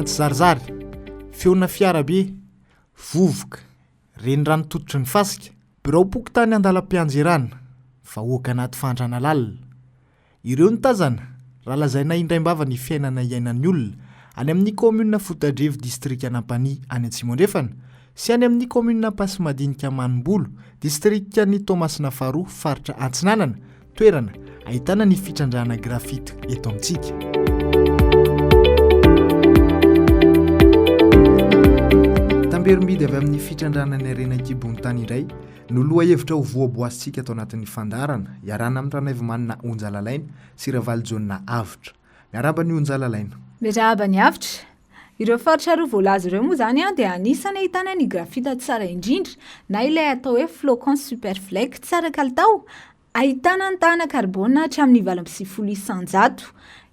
tsizarizary, feona fiarabe, vovoka, renirano tototry ny fasika, biraom-pokontany andalam-pianjerana, vahoaka anaty fahantrana lalina. Ireo no tazana, raha lazaina indraim-bava ny fiainana iainan'ny olona any amin'ny kaominina Fotadrevo distrikan'Ampanihy any Atsimo Andrefana sy any amin'ny kaominina Ampasimadinika Manimbolo distrikan'i Toamasina Faharoa faritra Antsinanana, toerana ahitana ny fitrandrahana graphite eto amintsika. Tamberim-bidy avy amin'ny fitrandrahana ny harena an-kibon'ny tany indray no lohahevitra ho voaboasintsika ato anatin'ny fandaharana iarahana amin'i Ranaivomanana Onja Lalaina sy Ravalojaona Avotra. Miarahaba an'i Onja Lalaina. Miarahaba an'i Avotra. Ireo faritra roa voalaza ireo moa izany dia anisany ahitana ny grafita tsara indrindra na ilay atao hoe flocon superflake tsara kalitao Ahitana ny tahana karbona hatramin'ny 98%.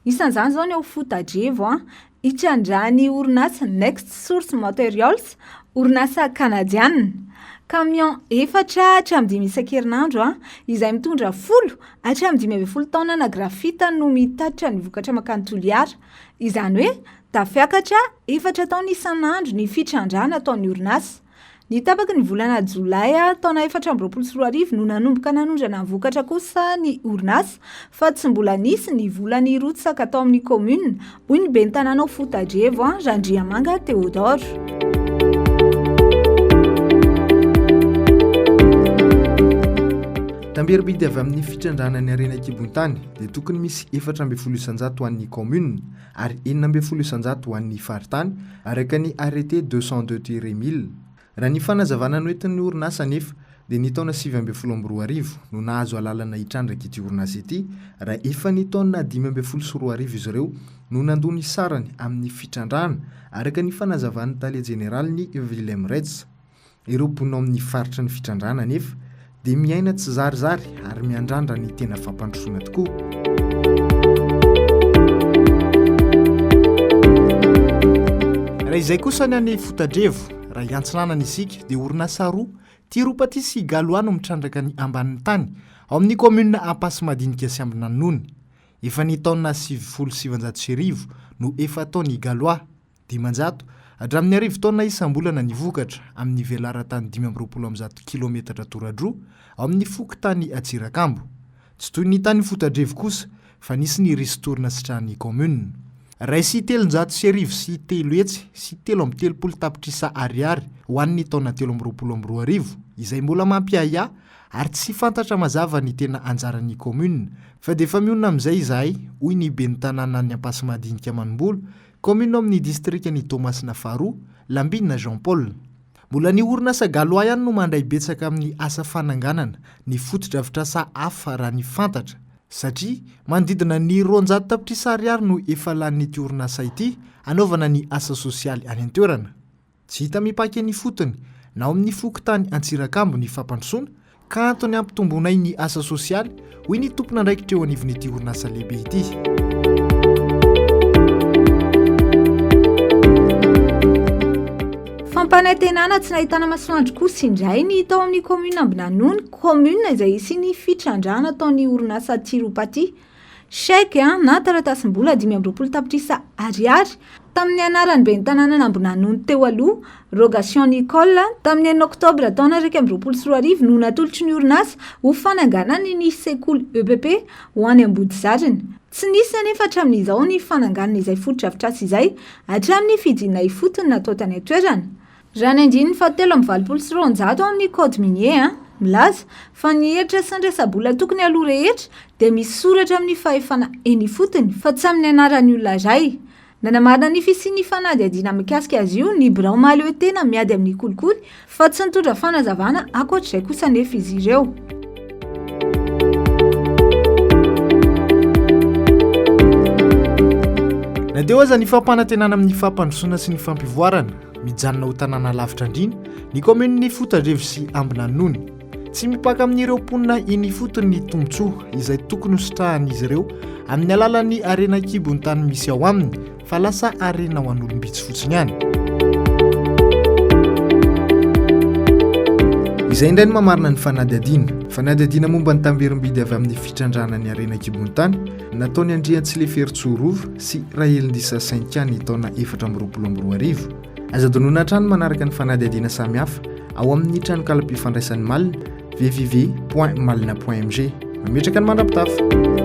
Isan'izany izao ny ao Fotadrevo, itrandrahan'ny orinasa Next Source Materials, orinasa kanadianina. Camion efatra hatramin'ny dimy isan-kerinandro, izay mitondra folo hatramin'ny 15 taonana grafita no mitatitra ny vokatra mankany Toliara. Izany hoe tafiakatra efatra taona isan'andro ny fitrandrahana ataon'ny orinasa. Ny tapaky ny volana jolay taona 2024 no nanomboka nanondrana ny vokatra kosa ny orinasa fa tsy mbola nisy ny vola nirotsaka tao amin'ny kaominina, hoy ny ben'ny tanàna ao Fotadrevo, Randriamanga Théodore. Tamberim-bidy avy amin'ny fitrandrahana ny harena an-kibon-tany dia tokony misy 14% ho an'ny kaominina ary 16% ho an'ny faritany, araka ny Arrêté 202-1000. Raha ny fanazavana noentin'ny orinasa anefa dia ny taona 2019 no nahazo alalana hitrandraka ity orinasa ity raha efa ny taona 2015 izy ireo no nandoa ny sarany amin'ny fitrandrahana, araka ny fanazavan'ny tale jeneraliny Willem Reitz. Ireo mponina ao amin'ny faritry ny fitrandrahana anefa dia miaina tsizarizary ary miandrandra ny tena fampandrosoana tokoa. Raha izay kosa ny any Fotadrevo, raha hiantsinanana isika dia orinasa roa, Tiropaty sy Galois no mitrandraka ny ambanin'ny tany, ao amin'ny kaominina Ampasimadinika sy Ambinanony. Efa ny taona 1990 no efa ataon'i Galois. 500 hatramin'ny arivo taonina isam-bolana ny vokatra amin'ny velaran-tany 125 kilometatra toradroa ao amin'ny fokontany Atsirakambo. Tsy toy ny tany Fotadrevo kosa fa nisy ny ristourne sitrahan'ny kaominina. 301,333 tapitrisa ariary ho an'ny taona 2023 izay mbola mampiahiahy ary tsy fantatra mazava ny tena anjaran'ny kaominina fa dia efa mionona amin'izay izahay hoy ny ben'ny tanànan'ny Ampasimadinika Manimbolo Kaominina ao amin'ny distrikan'i Toamasina faharoa, Lambinina Jean Paul. Mbola ny orinasa Galois ihany no mandray betsaka amin'ny asa fananganana ny fotodrafitrasa hafa raha ny fantatra, satria manodidina ny 200 tapitrisa ariary no efa lanin'ity orinasa ity hanaovana ny asa sosialy any an-toerana. Tsy hita mipaka eny ifotony na ao amin'ny fokontany Antsirakambo ny fampandrosoana ka antony hampitomboanay ny asa sosialy, hoy ny tompon'andraikitra eo anivon'ity orinasa lehibe ity. Fampanantenana tsy nahitana masoandro kosa indray ny tao amin'ny kaominina Ambinanony, kaominina izay hisian'ny fitrandrahana ataon'ny orinasa Tirupati. Chèque na taratasim-bola 25 tapitrisa ariary tamin'ny anaran'ny ben'ny tanànan'Ambonanony teo aloha, Rogation Nicole, tamin'ny enina oktobra taona 2021 no natolotry ny orinasa ho fananganany ny sekoly EPP ho any Ambodizarina. Tsy nisy anefa hatramin'izao ny fananganana izay fotodrafitrasa izay hatramin'ny fidinana ifotony natao tany an-toerana. Raha ny andininy fahatelo amby valopolo sy roanjato ao amin'ny Code minier milaza fa ny hetra sy ny resa-bola tokony haloa rehetra dia misoratra amin'ny fahefana eny ifotony fa tsy amin'ny anaran'ny olona iray. Nanamarina ny fisian'ny fanadihadiana mikasika azy io ny birao mahaleo tena miady amin'ny kolikoly fa tsy nitondra fanazavana ankoatr'izay kosa anefa izy ireo. Na teo aza ny fampanantenana amin'ny fampandrosoana sy ny fampivoarana, Mijanona ho tanàna lavitra andriana ny kaominin'i Fotadrevo sy Ambinanony. Tsy mipaka amin'ireo mponina eny ifotony ny tombontsoa izay tokony hositrahan'izy ireo amin'ny alalan'ny harena an-kibon'ny tany misy ao aminy fa lasa harena ho an'olom-bitsy fotsiny ihany. Izay indray no mamarina ny fanadihadiana. Fanadihadiana momba ny tamberim-bidy avy amin'ny fitrandrahana ny harena an-kibon-tany nataon'i Andriantsileferitsoa Rova sy Rahelindisa Cynthia ny taona 2024. Aza adinoina hatrany manaraka ny fanadihadiana samihafa ao amin'ny tranokalam-pifandraisan'ny Malina, www.malina.mg. Mametraka ny mandra-pitafa.